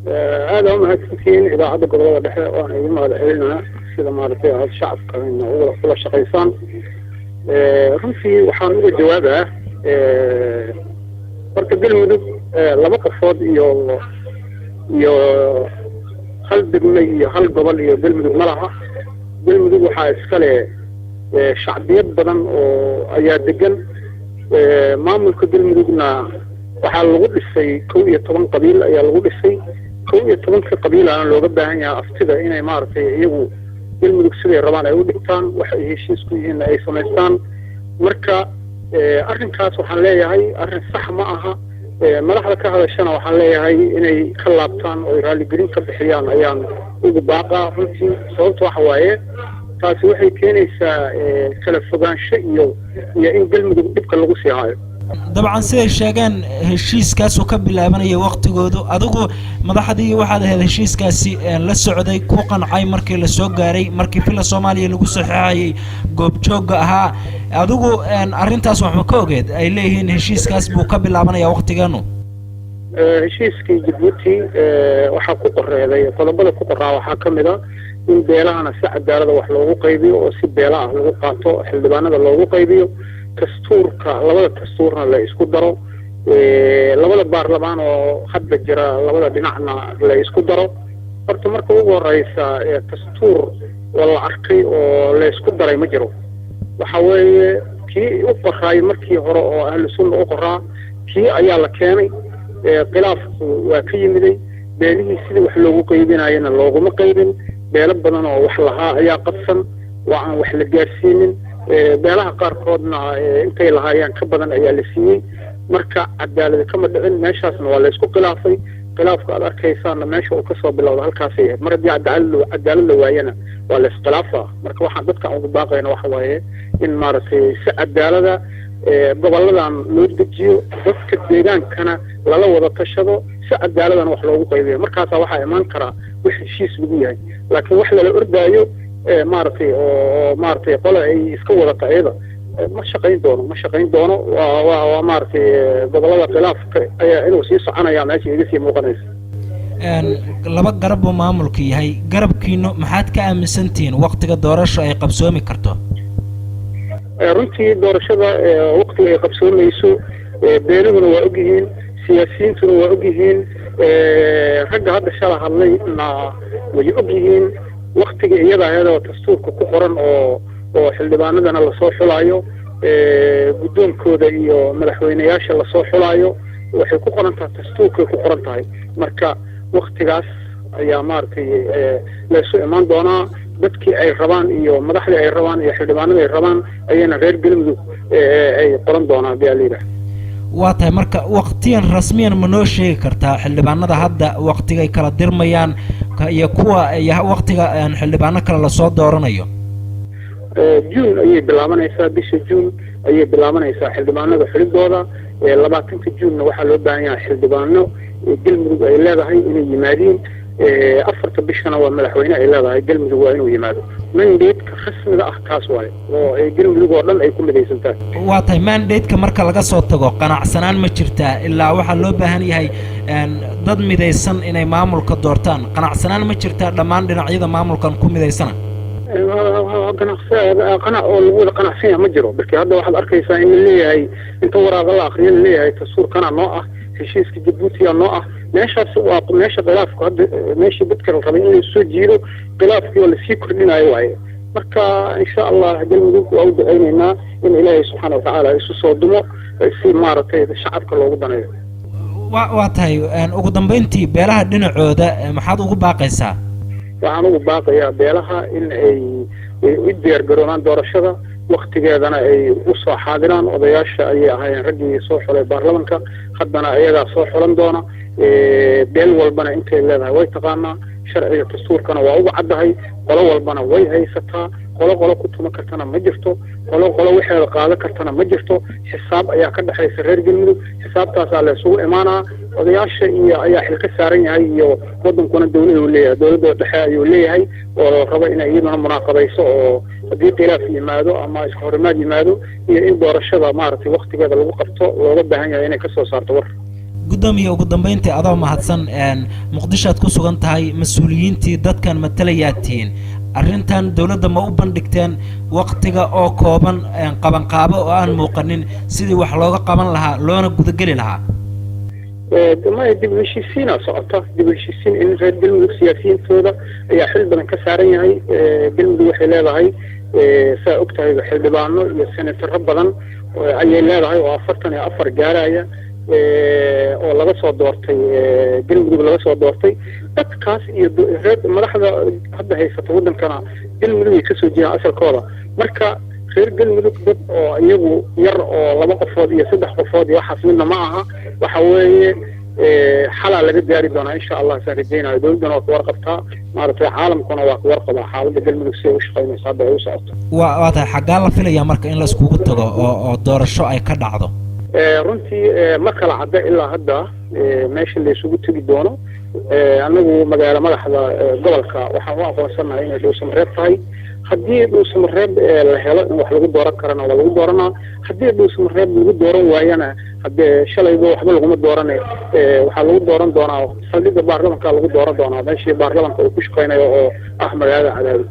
Aada umahadsantihiin idaacadda Gobolada Dhexe, waana idin mahad celinaa sida maaragtay aad shacabka ula shaqaysaan. Runtii waxaan uga jawaabaa, horta Galmudug laba qofood iyo hal degme iyo hal gobol iyo Galmudug ma laha. Galmudug waxaa iskale shacbiyad badan oo ayaa degan. Maamulka Galmudugna waxaa lagu dhisay 11 qabiil ayaa lagu dhisay. 11-ka qabiilana looga baahan yahay aftida inay maaragtay iyagu Galmudug siday rabaan ay u dhigtaan, waxa ay heshiis ku yihiinna ay samaystaan. Marka arrinkaas waxaan leeyahay arrin sax ma aha. Madaxda ka hadashana waxaan leeyahay inay ka laabtaan oo ay raalligelin ka bixiyaan ayaan ugu baaqaa runtii. Sababta waxa waaye, taasi waxay keenaysaa kala fogaansho iyo in Galmudug dhibka lagu sii hayo. Dabcan, siday sheegeen, heshiiskaasuu ka bilaabanaya waktigoodu. Adigu madaxdii waxaad ahayd heshiiskaasi la socday, ku qancay markii lasoo gaaray, markii Villa Soomaaliya lagu saxeexayay goobjoogga ahaa. Adigu arrintaas waxma ka ogeed ay leeyihiin heshiiskaas buu ka bilaabanaya waktigeenu? Heshiiskii Jabuuti waxaa ku qoreeday, qodobada ku qoraa waxaa ka mid a in beelahana si cadaalada wax loogu qaybiyo oo si beela ah lagu qaato, xildhibaanada loogu qaybiyo, dastuurka, labada dastuurna la isku daro, labada baarlamaan oo hadda jira labada dhinacna la isku daro. Horta marka ugu horeysa, dastuur oo la arkay oo la isku daray ma jiro. Waxa weeye, kii u qoraay markii hore oo Ahlu Sunna u qoraa, kii ayaa la keenay. Khilaafku waa ka yimiday beelihii sidii wax loogu qaybinayana looguma qaybin. Beelo badan oo wax lahaa ayaa qabsan oo aan wax la gaarsiinin. Beelaha qaarkoodna intay lahaayeen ka badan ayaa la siiyey. Marka cadaaladi kama dhicin meeshaasna, waa laysku khilaafay. Khilaafka aad arkaysaana meesha uu kasoo bilowda halkaasay ahayd. Mar haddii cadaalad la waayana, waa la iskhilaafaa. Marka waxaan dadka ugu baaqayna waxa waaye in maaragtay si cadaalada goboladan loo dejiyo, dadka deegaankana lala wada tashado, si cadaaladana wax loogu qaybiyo. Markaasaa waxaa imaan karaa wax heshiis lagu yahay. Laakiin wax lala ordaayo maaragtay oo maaragtay qole ay iska wadata iyada ma shaqayn doono, ma shaqayn doono. Waa maaragtay gobolada khilaafka ayaa inuu sii soconaya meesha iga sii muuqanaysa. Laba garab buu maamulka yahay. Garabkiinu maxaad ka aaminsantihiin waktiga doorasho ay qabsoomi karto? Runtii doorashada waktiga ay qabsoomayso beeluhuna waa ogyihiin, siyaasiyiintuna waa ogyihiin, ragga hadda shala hadlayna way ogyihiin waktiga iyada aheed oo dastuurka ku qoran oo xildhibaanadana lasoo xulaayo, guddoonkooda iyo madaxweyneyaasha lasoo xulaayo. Waxay ku qoran tahay, dastuurkay ku qoran tahay. Marka waktigaas ayaa maaragtay laysu imaan doonaa. Dadkii ay rabaan iyo madaxdii ay rabaan iyo xildhibaanadii ay rabaan ayayna reer Galmudug ay qoran doonaan hadii ala yidhaah. Waa tahay. Marka waktiyan rasmiyan ma noo sheegi kartaa xildhibaanada hadda waktigay kala dirmayaan iyo kuwa iyo waktiga xildhibaano kale lasoo dooranayo? June ayay bilaabanaysaa, bisha June ayay bilaabanaysaa xildhibaanada xulidooda. 20-ka Junena waxaa loo baahan yahay xildhibaano Galmudug ay leedahay inay yimaadiin. 4-ta bishana waa madaxweyne ay leedahay Galmudug waa inuu yimaado. Mandate-ka rasmiga ah kaas waaye oo ay Galmudug oo dhan ay ku midaysan tahay. Waa tahay. Mandate-ka marka laga soo tago, qanacsanaan ma jirtaa? Ilaa waxaa loo baahan yahay dad midaysan inay maamulka doortaan. Qanacsanaan ma jirtaa dhammaan dhinacyada maamulkan ku midaysana? Qanac oo lagu wada qanacsan yahay ma jiro. Marki hadda waxaad arkaysaa in la leeyahay, inta waraaqa la akriyo la leeyahay dastuurkana noo ah, heshiiska Jabuutiya noo ah. Meeshaas waa meesha khilaafku hadda, meeshii dadka la rabay in lasoo jiido, khilaafkii oo lasii kordhinayo waaye. Marka insha Allah Galmudug waa u ducaynaynaa in Ilaahay subxaana watacaala isu soo dumo si maaragtay shacabka loogu daneeyo. Waa tahay. Ugu dambeyntii, beelaha dhinacooda maxaad ugu baaqaysaa? Waxaan ugu baaqayaa beelaha in ay u diyaar garoobaan doorashada, waktigeedana ay usoo xaadiraan. Odayaasha ayay ahaayeen raggii soo xulay baarlamanka, haddana ayagaa soo xulan doona. Beel walbana intay leedahay way taqaanaa, sharciga dastuurkana waa uga caddahay, qolo walbana way haysataa. Qolo qolo ku tuma kartana ma jirto, qolo qolo waxeeda qaadan kartana ma jirto. Xisaab ayaa ka dhexaysa reer Galmudug, xisaabtaasaa la isugu imaanaa. Odayaasha iyo ayaa xil ka saaran yahay, iyo wadankuna dawlad uu leeyahay, dawladda dhexe ayuu leeyahay oo la rabo inay iyaduna munaaqabayso oo haddii khilaaf yimaado ama iska horimaad yimaado iyo in doorashada maaragtay waktigeeda lagu qabto looga baahan yahay inay kasoo saarto war. Guddoomiye, ugu dambeyntii, adoo mahadsan, Muqdishoaad ku sugan tahay, mas-uuliyiintii dadkan matalayaad tihiin, arrintan dawladda ma u bandhigteen waktiga oo kooban, qabanqaabo oo aan muuqanin, sidii wax looga qaban lahaa loona gudageli lahaa? Maya, dib u heshiisiinaa socota. Dib u heshiisiin in reer Galmudug siyaasiyiintooda ayaa xil badan ka saaran yahay. Galmudug waxay leedahay, saa og tahay, xildhibaano iyo senataro badan ayay leedahay oo 44 gaaraya oo laga soo doortay Galmudug laga soo doortay. Dadkaas iyo reer madaxda hadda haysata waddankana Galmudug ay kasoo jiraan asalkooda. Marka reer Galmudug dad oo iyagu yar oo laba qofood iyo saddex qofood iyo waxaas midna ma aha. Waxa weeye, xalaa laga gaari doonaa, insha Allah, saan rajaynayo. Dowladdana waa ka warqabtaa, maaragtay, caalamkuna waa ka warqabaa xaaladda Galmudug si ay u shaqaynayso hadda ay u socoto. Waa tahay. Xaggaa la filayaa marka in la iskugu tago oo doorasho ay ka dhacdo? Runtii ma kala cadda ilaa hadda meesha la isugu tegi doono. Anagu magaalo madaxda gobolka waxaan u aqoonsanahay inay Dhuusamareeb tahay. Haddii Dhuusamareeb la helo in wax lagu dooran karana, waa lagu dooranaa. Haddii Dhuusamareeb lagu dooran waayana, haddee shalayba waxba laguma doorane, waxaa lagu dooran doonaa saldhigga baarlamanka lagu dooran doonaa, meeshii baarlamanka uu ku shaqaynayo oo ah magaalada Cadaado.